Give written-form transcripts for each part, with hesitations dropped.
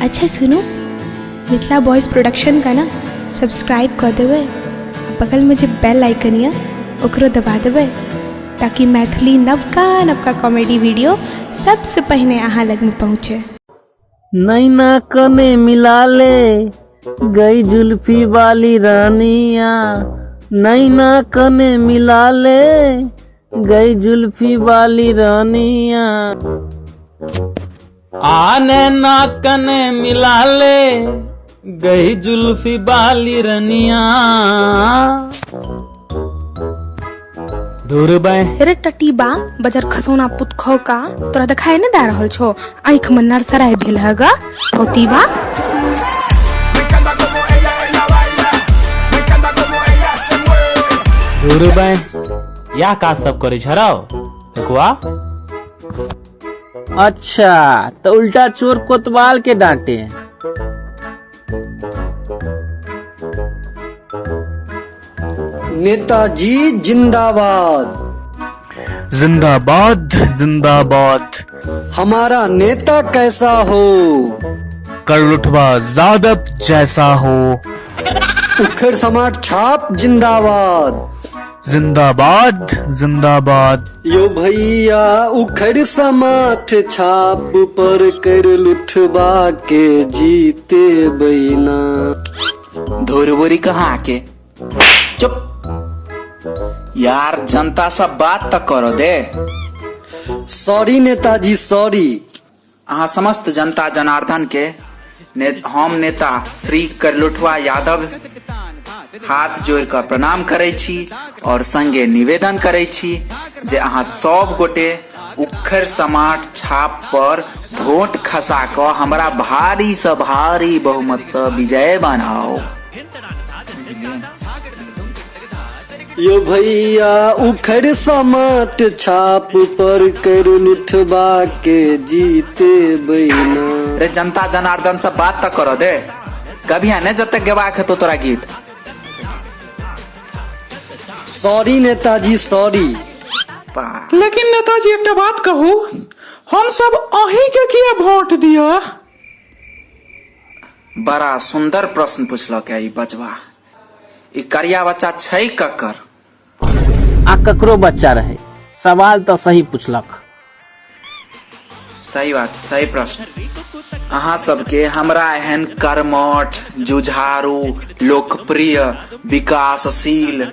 अच्छा सुनू, Mithila boys production का ना सब्सक्राइब कऽ देबै आ बगलमे जे बेल आइकन यऽ ओकरो दबा देबै ताकि मैथिली नवका नवका कॉमेडी वीडियो सबसँ पहिने अहाँ लगमे पहुँचे। नैना कने मिला ले गई जुल्फी वाली रानिया, नैना कने मिला ले गई जुल्फी वाली रानिया। आ नैना कने मिला ले गई जुल्फी वाली रनिया। धुर बे रे टटीबा बजर खसौना पुत खौका, तोरा देखाय ने दे रहल छौ? आँखि में नरसराय भेल है गा थोतीबा। धुर बे या काज सब करै छ रौ ठेकुआ। अच्छा तो उल्टा चोर कोतवाल के डांटे। नेताजी जिंदाबाद, जिंदाबाद जिंदाबाद। हमारा नेता कैसा हो? करलुठवा जादव जैसा हो। उखड़ समाट छाप जिंदाबाद, जिंदाबाद जिंदाबाद। यो भैया उखड़ समाठ छाप पर कर लुठबा के जीते बैना। धुरबुरी कहाँ के चुप यार, जनता सब बात तक करो दे। सॉरी नेताजी सॉरी। अहाँ समस्त जनता जनार्दन के हम नेता श्री करलुठवा यादव हाथ जोड़ कऽ प्रणाम करै छी और संगे निवेदन करै छी जे अहाँ सब गोटे उखड़ समाट छाप पर वोट खसा कऽ हमरा भारी सँ भारी बहुमत सँ विजय बनाउ। यो भैया उखड़ समाट छाप पर कर लुठबा के जीते बैना। रे जनता जनार्दन से बात तक करो दे, कभी आने जब तक गेबाक हेतो तोरा गीत। सॉरी नेताजी सॉरी। लेकिन नेताजी एकटा बात कहू, हम सब अहीं के किया वोट दिया? बड़ा सुंदर प्रश्न पुछलक है ई बचवा। ई करिया बच्चा छै ककर? आ ककरो बच्चा रहे, सवाल तऽ सही पुछलक। सही बात, सही प्रश्न। अहाँ सबके हमरा एहन कर्मठ, जुझारू, लोकप्रिय, विकासशील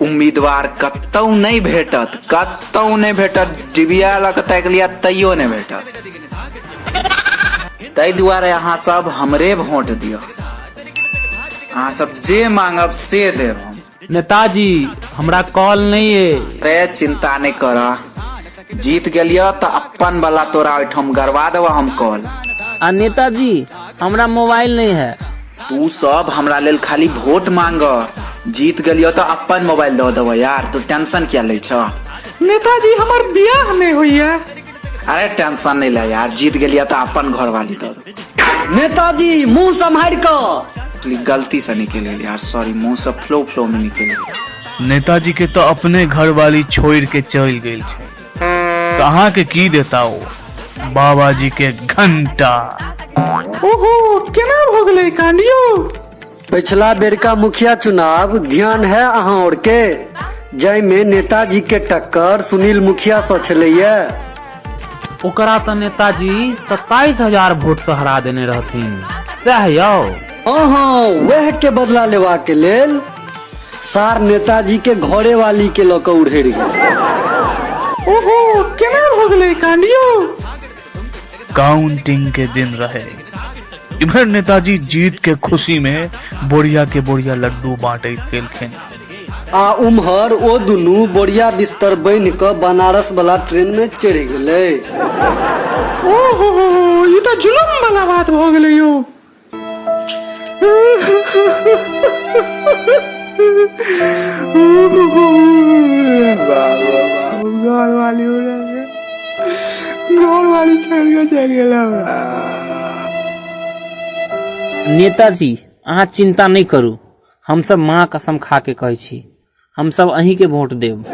उम्मीदवार कतौ नहि भेटत, कतौ नहि भेटत। डिबिया लऽ कऽ ताकि लिअ तैयो नहि भेटत। ताहि दुआरे अहाँ सब हमरे वोट दिअ। अहाँ सब जे मांगब से देब हम। नेताजी हमरा कॉल नहीं है। अरे चिंता नहीं कर, जीत गेलियो तऽ अपन वाला तोरा ओहिठाम गरवा देबऽ हम कॉल। आ नेताजी हमरा मोबाइल नहीं है। तू सब हमरा लेल खाली वोट मांग, जीत गेलियो तऽ अपन मोबाइल दऽ देबऽ यार, तू टेंशन किया लै छह? नेताजी हमर बियाह नहीं होइया। अरे टेंशन नहीं ले यार, जीत गेलियो तऽ अपन घरवाली दऽ देबऽ। नेताजी मुंह सम्हारि कऽ। गलती से निकलि गेल यार, सॉरी, मुंह से फ्लो फ्लो में निकलि गेल। नेताजी के तो अपने घरवाली छोड़ के चलि गेल छै, तऽ अहाँ के की देता ओ बाबा जी के घंटा। ओहो केना भऽ गेलै कांड यौ? पिछला बेरका मुखिया चुनाव ध्यान है अहाँ और के, जाहिमे नेताजी के टक्कर सुनील मुखिया सँ छलैया। ओकरा तऽ नेताजी 27,000 वोट से हरा देने रहथिन, सएह यौ? हाँ हाँ, वह के बदला लेवा के लेल सार नेताजी के घरे वाली के लऽ कऽ उड़ेड़ गेल। ओहो केना भऽ गेलै कांड यौ? काउंटिंग के दिन रहे, इम्हर नेताजी जीत के खुशी में बोरिया के बोरिया लड्डू बांटैत गेलखिन। आ उम्हर ओ दुनू बोरिया बिस्तर बान्हि कऽ बनारस वाला ट्रेन में चढ़ि गेलै। ओहो हो हो, ई तऽ जुलुम वाला बात भऽ गेलै यौ। बाबू बाबू घर वाली घर वाली छोड़ के चलि गेल हमरा। नेताजी अहाँ चिंता नहीं करू, हम सब माँ कसम खा के कहै छी, हम सब अहीं के वोट देब।